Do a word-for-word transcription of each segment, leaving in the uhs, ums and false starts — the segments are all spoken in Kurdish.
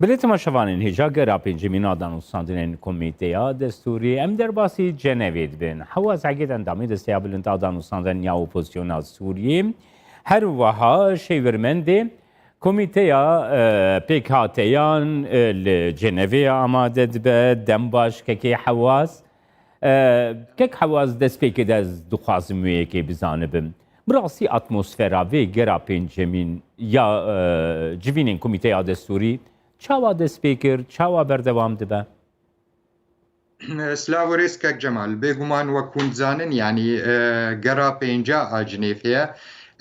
Belê temaşevanên hêja gera pêncemîn a danûstandinên Komîteya Destûrî, em derbasî Cenevê dibin. Hewaz Egêd endamê Desteya Bilind a Danûstandin ya Opozisyona Sûriyê, her wiha şêwirmendê Komîteya, e, Pêkhateyan, e, li Cenevê amade dibe. Dem baş kekê Hewaz. E, kek Hewaz, destpêkê de ez dixwazim wê yekê bizanibim. Bi rastî atmosfera vê gera pêncemîn ya, e, civînên Komîteya Destûrî çawa dest pê kir, çawa berdewam dibe? Silav û rêz kek Cemal. Bêguman wek hûn dizanin, yanî, e, gera pênca a Cinêfê ye.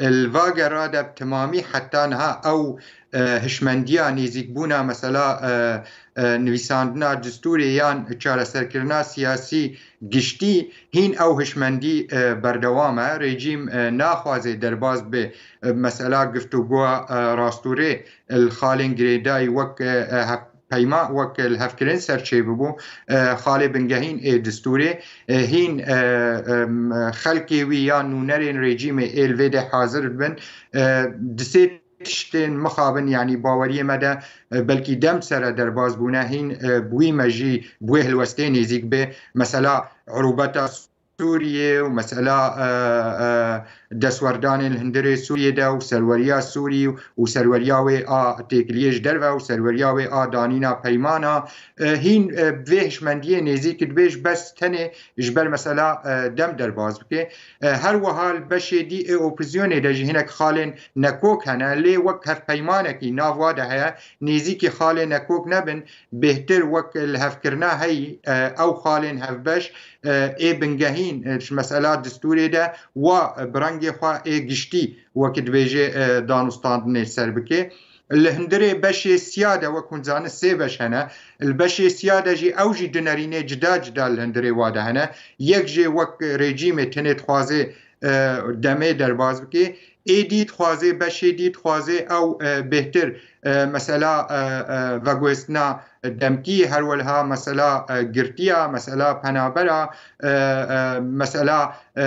Li va gera de bi timamî heta niha ew, e, hişmendiya nêzîkbûna mesela, e, e, nivîsandina distûrê yan çareserkirina siyasî giştî hîn ew hişmendî, e, berdewam e. Rejîm, e, naxwaze derbas bi, e, mesela giftûgoya, e, rastûrê li xalên girêdayî wek, e, e, hev-, peyma wek li hevkirin ser çêbibû, e, xalê bingehîn ê distûrê, e, hîn, e, em, xelkê wî yan nûnerên rejîmê ê li vê de hazir dibin, e, di sê tiştên mixabin, yanî baweriyê me de, e, belkî dem sere derbas bûne, hîn, e, bi wî me jî bi wê hilwestê nêzîk bê. Mesela, erûbeta Sûriyê û mesela, e, e, destwerdanên li hundirê Sûriyê de û serweriya Sûrî û serweriya wê a têkiliyê ji derve û serweriya wê a danîna peymana, e, hîn, e, vê hişmendiyê nêzîk dibê ji bes tenê ji ber mesela, e, dem derbas bike. E, her wiha li beşê dî ê opozisyonê de jî hinek xalên nekok hene, lê wek hevpeymanekî nav wa de heye, nêzîkî xalê nekok nebin, bêhtir wek lihevkirina heyî, e, ew xalên hevbeş, e, ê bingehîn, e, ji mesela distûrê de wa, e, bi rengê xwe ê giştî wek dibêje, e, danûstandinê ser bike. Li hundirê beşê siya de wek hûn dizanin sê beş hene. Li beşê siya de jî ew jî du nerînê cida cida li hundirê wa de hene. Yek jê wek rejîmê tenê dixwaze, e, demê derbas bike. Êdî dixwaze, beşê dî dixwaze ew, e, bêhtir, e, mesela, e, e, veguhestina demkî, her wiha mesela, e, girtiya, mesela penabera, e, e, mesela, e, e,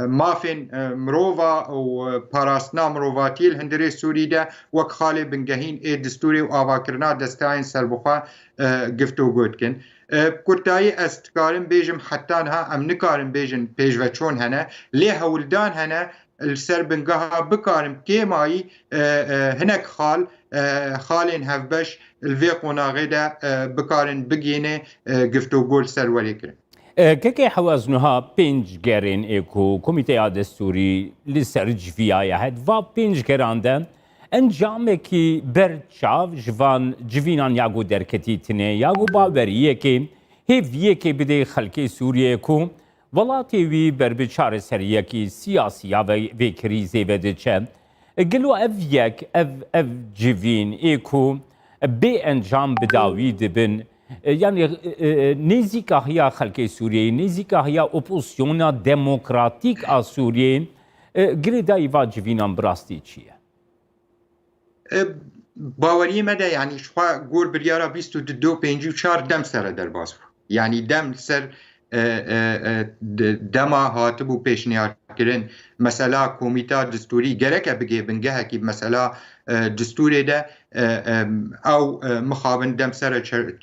mafên, e, mirova û parastina mirovatiyê li hundirê Sûrî de wek xalê bingehîn ê distûrê û avakirina destayên serbixwe, e, giftûgo dikin. E, bi kurtayî ez dikarim bêjim, heta niha em nikarin bêjin pêşveçûn hene, lê hewldan hene li ser bingeha bikarin kêmayî, e, e, hinek xal, e, xalên hevbeş li vê qonaxê de, e, bikarin bigihîne, e, giftûgo li ser werê kirin. E, kekê Hewaz, niha pênc gerên ê ku Komîteya Destûrî li ser civiyaye, di va pênc geran de encamekî ber çav ji van civînan ya ku derketî tine, ya ku baweriyekê, hêviyekê bidê xelkê Sûriyeyê ku welatê wî ber bi çareseriyekî siyasî ya ve-, vê krîzê ve diçe. Gelo ev yek, ev, ev civîn ê ku bê encam bi dawî dibin, e, yanî, e, e, nêzîkahiya xelkê Sûriyeyê, nêzîkahiya opozisyona demokratîk a Sûriyeyê, e, girêdayî va civînan bi rastî çi ye? E, baweriyê me de, yanî ji xwe gor biryara bîst û du, pêncî û çar dem sere derbas bû. Yanî dem li ser, e, e, e, de-, dema hatibû pêşniyarkirin. Mesela komîta distûrî gereke bigê bingehekî mesela, e, distûrê de, e, e, ew, e, mixabin dem sere çe-,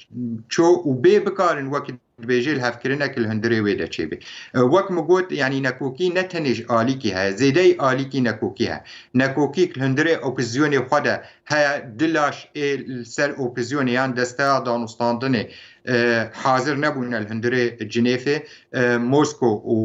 ço û bê bikarin wekî dibêje li hevkirinek li hundirê wê de çêbe. E, wek min got, yanî nekokî ne tenê ji alîkî heye, zêdeyî alîkî nekokî heye. Nekokî li hundirê opozisyonê xwe de heye, du laş ê li ser opozisyonê yan desteya danûstandinê, e, hazir nebûne li hundirê Cinêfê, e, Mosko û,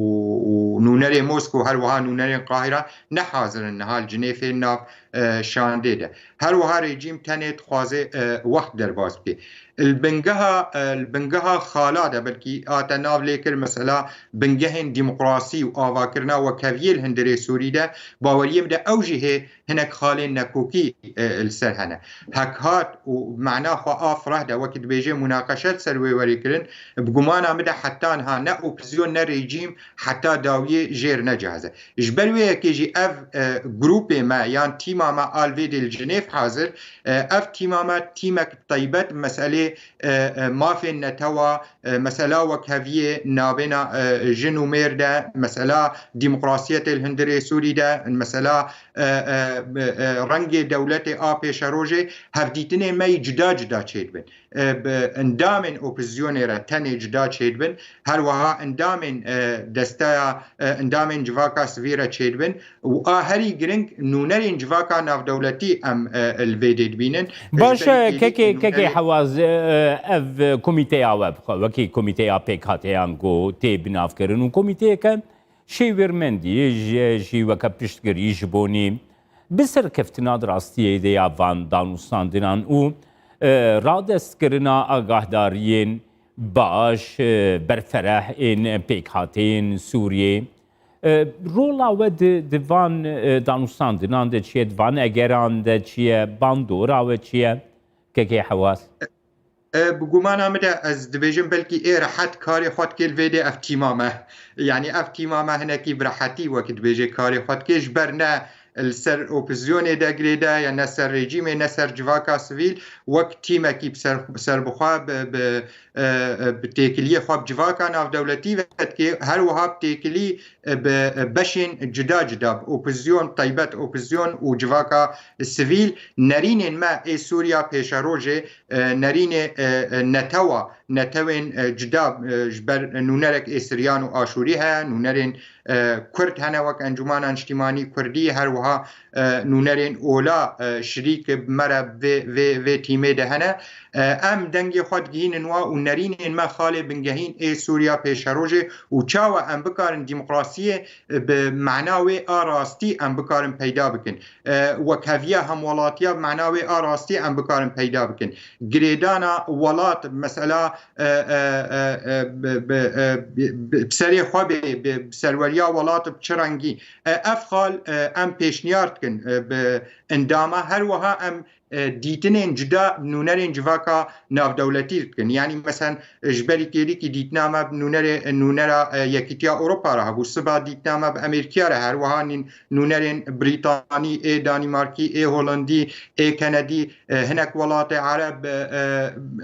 û nûnerê Mosko, her wiha nûnerên Qahira ne hazir in niha li Cinêfê nav, e, şandê de. Her wiha rejîm tenê dixwaze, e, wext derbas bike. Li bingeha, e, li bingeha xala de belkî hate nav lê kir, mesela bingehên demokrasî û avakirina wekheviyê li hundirê Sûrî de, baweriyê min de ew jî hê hinek xalên nekokî, e, li ser hene. Hek hat û mena xwe a fireh de, wekî dibêje, munaqeşe li ser wê werê kirin, bi gumana min de heta niha ne opozisyon ne rejîm heta dawiyê jêr necihize. Ji ber wê yekê jî ev, e, grûpê me yan tîma me a li vê dê li Cinêv hazir, e, ev tîma me tîmek taybet meselê, e, e, mafên netewa, e, mesela wekheviyê nabêna, e, jin û mêr de, mesela demokrasiyetê li hundirê Sûrî de, mesela, e, e, e, rengê dewletê a pêşerojê hevdîtinên me yî cuda cuda çêdibin. E, bi endamên opozisyonê re tenê cuda çêdibin. Her wiha endamên, e, desteya, e, endamên civaka sivî re çêdibin. Û a herî giring nûnerên civaka navdewletî em, e, li vê dê dibînin. Baş e, kekê, kekê Hewaz, e, ev komîteya we bixwe, wekî komîteya pêkhateyan ku tê binavkirin û komîteyeke şêwirmendî ji, jî weke piştgirî ji bonî bi serkeftina di rastiyê de ya van danûstandinan û, e, radestkirina agahdariyên baş, e, berfereh ên pêkhateyên Sûriyê. E, rola we di, di van, e, danûstandinan de çi ye, di van egeran de çi ye, bandora we çi ye? Kekê Hewaz. E, bi gumana min de ez dibêjim belkî ê rehet karê xwe dikê li vê dê ev tîma me. Yanî ev tîma me hinekî bi rehetî wek dibêje karê xwe dikê ji ber ne li ser opozîsyonê de girêde ya ne ser rejîmê ne ser civaka sivîl wek tîmekî bi ser, serbixwe bi, bi, e, e, bi têkiliyê xwe bi civaka navdewletî ve dikê her wiha bi têkilî, e, bi, e, beşên cuda cuda bi opozîsyon taybet opozîsyon û civaka sivîl nerînên me ê Sûriya pêşerojê e, nerînê, e, e, netewa, netewên, e, cuda, e, ji ber nûnerek ê Siryan û Aşûrî heye, nûnerên, e, Kurd hene wek Encûmana Niştîmanî Kurdî, her wiha, e, nûnerên ola, e, şirîk bi me re vê, vê, vê tîmê de hene. E, em dengê xwe digihînin wa û nerînên me xalê bingehîn ê Sûriya pêşerojê û çawa em bikarin demokrasiyê, e, bi mana wê a rastî em bikarin peyda bikin. E, wekheviya hemwelatiya bi mana wê a rastî em bikarin peyda bikin. Girêdana welat, mesela, e, e, e, e, bi, bi, e, bi, bi, bi serê xwe bê, bi, bi serweriya welat bi çi rengî? E, ev xal, e, em pêşniyar dikin, e, bi endama. Her wiha em, e, dîtinên cuda nûnerên civaka navdewletî dikin. Yanî, mesen, ji berî kêlîkî dîtina me bi nûnerê, nûnera, e, Yekîtiya Ewropa re hebû. Siba dîtina me bi Amerîkiya re, her wiha nîn-, nûnerên Brîtanî, ê Danîmarkî, ê Holandî, ê Kenedî, e, hinek welatê Ereb, e,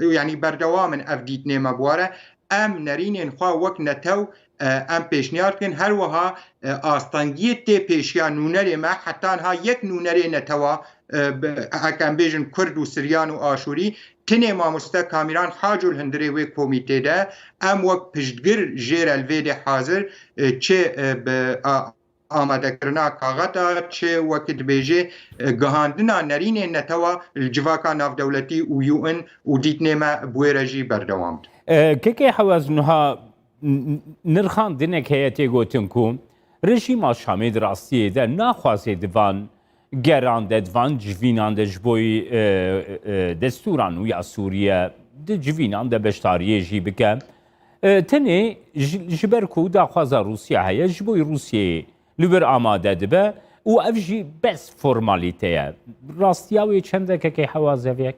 e, yanî berdewam in ev dîtinê me bi we re. Em nerînên xwe wek netew, e, em pêşniyar dikin. Her wiha, e, astengiyê tê pêşiya nûnerê me, heta niha yek nûnerê netewa, e, bi, heke em bêjin Kurd û Siryan û Aşûrî, tinê mamoste Kamîran Haco li hundirê wê komîtê de, em wek piştgir jê re li vê dê hazir, e, çi, e, bi, a, amadekirina kaxeta, çi wekî dibêjê, e, gihandina nerînên netewa li civaka navdewletî û U N û dîtinê me bi wê re jî berdewam dikin. E, Kekê Hewaz, niha n-, n-, nirxandinek heye tê gotin ku rejîma Şamê di rastiyê de naxwaze di van geran de, di van civînan de ji bo, e, e, destûran û ya Sûriye di civînan de beşdariyê jî bike. E, tenê ji, ji ber ku daxwaza Rûsya heye, ji bo Rûsyayê li wir amade dibe û ev jî bes formalîte ye. Rastiya wê çend e, Kekê Hewaz, ev yek?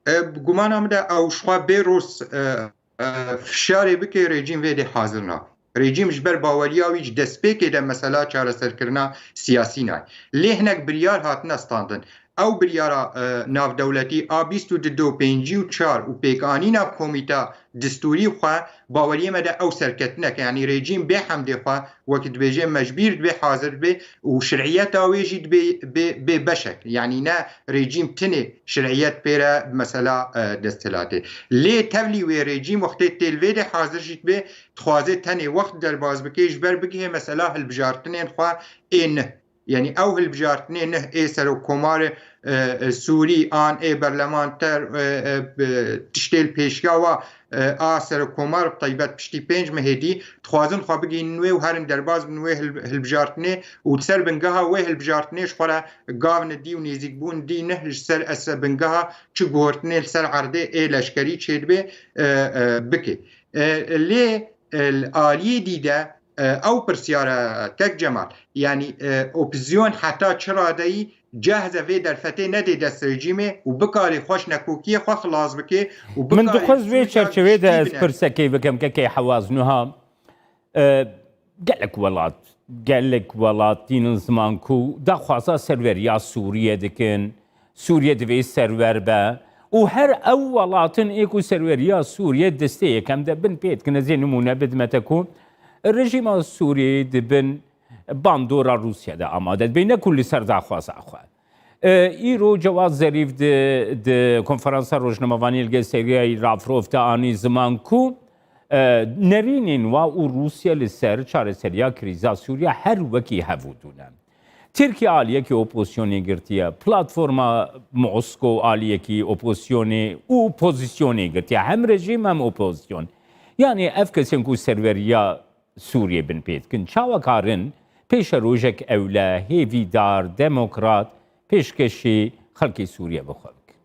E, bi gumana min de ew ji xwe bê Rûs, e, e, fişarê bike, rejîm vê dê hazir nabe. Rejîm ji ber baweriya wî ji destpêkê de mesela çareserkirina siyasî nayê. Lê hinek biryar hatine standin. Ew biryara, e, navdewletî a bîst û du, pêncî û çar û pêkanîna komîta distûrî xwe, baweriyê me de ew serketineke, yanî rejîm bê hemdê xwe, wekî dibêje, mecbîr dibê hazir dibê û şiriyeta wê jî dibê bê, bê beşek. Yanî ne rejîm tinê şiriyet pê re mesela, e, desthilatê. Lê tevlî wê rejîm wextê tê li vê de hazir jî dibê, dixwaze tenê wext derbas bike, ji ber bigihê mesela hilbijartinên xwe ê nih. Yanî ew hilbijartinê nih ê serokkomar, e, e, Sûrî an ê berlemanter, e, e, bi tiştê li pêşiya wa, e, a serokkomar bi taybet piştî pênc mehê dî dixwazin xwe bigihînin wê û herin derbas bin wê hil-, hilbijartinê û li ser bingeha wê hilbijartinê ji xwe re gavin dî û nêzîkbûn dî nih ji ser ese bingeha çi guhertinê li ser erdê ê leşkerî çêdibe, e, e, bike. E, lê, e, li aliyê dî de, e, ew pirsyara kek Cemal, yanî, e, opozîsyon heta çi radeyî cehze vê derfetê nedê dest rejîmê û bikarê xweş nekokiyê xwe xilas bike û Min bikarê dixwest vê sûca çerçevê de giştî ez bine. Pirsekê bikim, kekê Hewaz nuha. E, gelek welat, gelek welat tînin ziman ku daxwaza serweriya Sûriye dikin, Sûriye divê serwer be û her ew welatin ê ku serweriya Sûriye destê yekem de bin pê dikin. Ez ê nimûne bidime te ku rejîma Sûriyeyê di bin bandora Rûsya de amade dibe, ne ku li ser daxwaza xwe. E, îro Cewad Zerîf di, di konferansa rojnamevanî li gel Sergey Lavrov de anî ziman ku, e, nerînên wa û Rûsya li ser çareseriya krîza Sûriye her wekî hevûdû ne. Tirkiye aliyekî opozisyonê girtiye, platforma Mosko aliyekî opozisyonê û pozisyonê girtiye, hem rejîm hem opozisyon. Yanî ev kesên ku serweriya Sûriyê bin pê dikin, çawa karin pêşerojek ewle, hêvîdar, demokrat pêşkêşî xelkê Sûriye bi xwe bikin?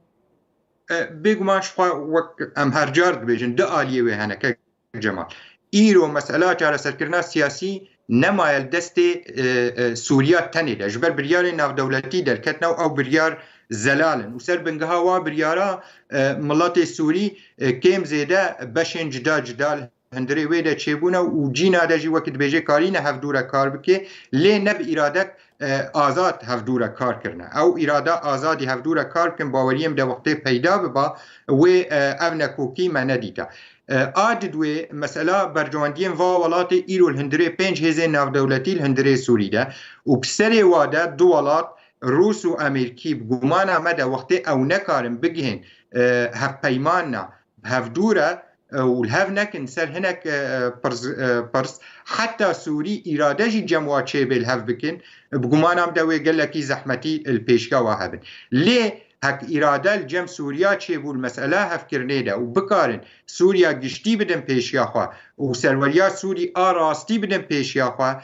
E, bêguman ji xwe wek em her car dibêjin, du aliyê wê hene kek Cemal. Îro mesela çareserkirina siyasî nemaye li destê, e, e, Sûriya tenê de. Ji ber biryarên navdewletî derketina û ew biryar zelal in. Û ser bingeha wa biryara, e, miletê Sûrî, e, kêm zêde beşên cida cida li hundirê wê de çêbûne û cîna de jî wekî dibêje karîne hevdû re kar bike, lê ne bi îradek, e, azad hevdû re kar kirine. Ew îrada azadî hevdû re kar bikin, baweriyê min de wextê peyda biba, wê, e, ev nekokî me nedîta. E, a didwê mesela bercewendiyên va welatê îro li hundirê pênc hêzên navdewletî li hundirê Sûrî de û bi serê wa de du welat, Rûs û Amerîkî, bi gumana me de wextê ew nekarin bigihên, e, hevpeymanina, bi hevdû re, e, û li hev nekin ser hinek, e, e, pirs, e, pirs, heta Sûrî îrade jî cem wa çêbê li hev bikin, bi gumana min de wê gelekî zehmetî li pêşiya wa hebin. Lê hek îrade li cem Sûriya çêbû li mesela hevkirinê de û bikarin Sûriya giştî bidin pêşiya xwe û serweriya Sûrî a rastî bidin pêşiya xwe,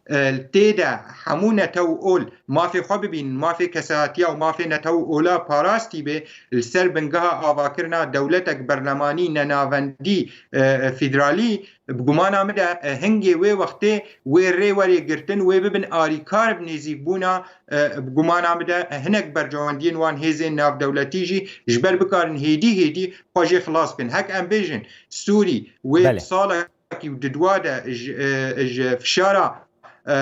e, tê de hemû netew û ol mafê xwe bibînin, mafê kesayetiya û mafê netew û ola parastî bê, li ser bingeha avakirina dewletek berlemanî, nenavendî, e, e, federalî, bi gumana min de, e, hingê wê wextê wê rê werê girtin, wê bibin arîkar bi nêzîkbûna, e, bi gumana min de, e, hinek bercewendiyên wan hêzên navdewletî jî ji ber bikarin hêdî hêdî xwe jê xilas bikin. Hek em bêjin, Sûrî wê Belê. salekî û didwa de ji, e, ji fişara, e, e,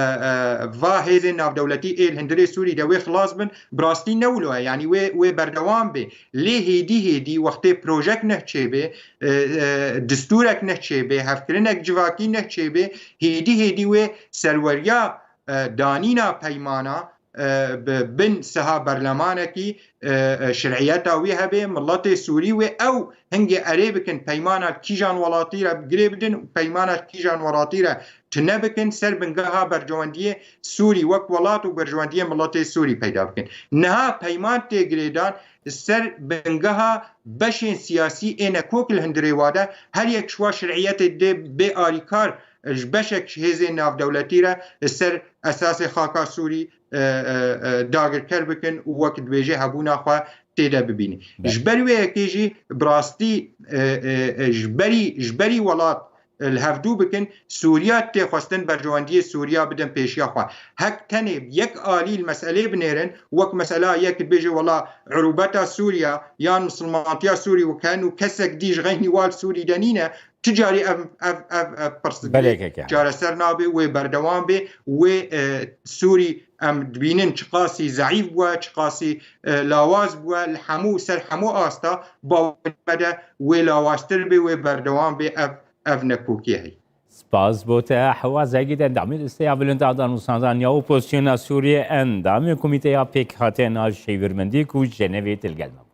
va hêzên navdewletî ê li hundirê Sûrî de wê xilas bin, bi rastî ne wilo ye. Yanî wê, wê berdewam bê. Lê hêdî hêdî wextê projek neh çêbê, e, e, distûrek neh çêbê, hevkirinek civakî neh çêbê, hêdî hêdî wê serweriya, e, danîna peymana, e, bi bin siha berlemanekî, e, e, şiriyeta wî hebe, miletê Sûrî wê ew hingê erê bikin peymana kîjan welatî re girê bidin û peymana kîjan welatî re tune bikin, ser bingeha bercewendiyê Sûrî wek welat û bercewendiyê miletê Sûrî peyda bikin. Niha peyman tê girêdan ser bingeha beşên siyasî ê nekok li hundirê wa de, her yek ji wa şiriyetê dê bê arîkar ji beşek ji hêzên navdewletî re li ser esasê xaka Sûrî, e, e, e, dagirker bikin û wek dibêje hebûna xwe tê de bibînin. Be- Ji ber wê yekê jî bi rastî, e, e, e, ji berî, ji berî welat, e, li hevdû bikin, Sûriya tê xwestin bercewendiyê Sûriya bidin pêşiya xwe. Hek tenê yek alî li meselê binêrin, wek mesela yek dibêje wela erûbeta Sûriya yan misilmantiya Sûrî wek hen û kesek dî ji xeynî wa li Sûrî de nîne, tu carî ev, ev, ev, ev pirsgirêk Belê keke. çareser nabe, wê berdewam bê, wê, e, Sûrî em dibînin çiqasî zeîf bûye, çiqasî, e, lawaz bûye, li hemû, ser hemû asta, bawerî me de wê lawaztir bê, wê berdewam bê ev, ev nekokî heye. Spas bo te Hewa Zegî de endamê Desteya Bilind a Danûstandaniya Opozisyona Sûriyê, endamê Komîteya Pêkhateyên a Şêwirmendî ku Jenevê til gel me bû.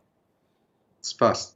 Spas.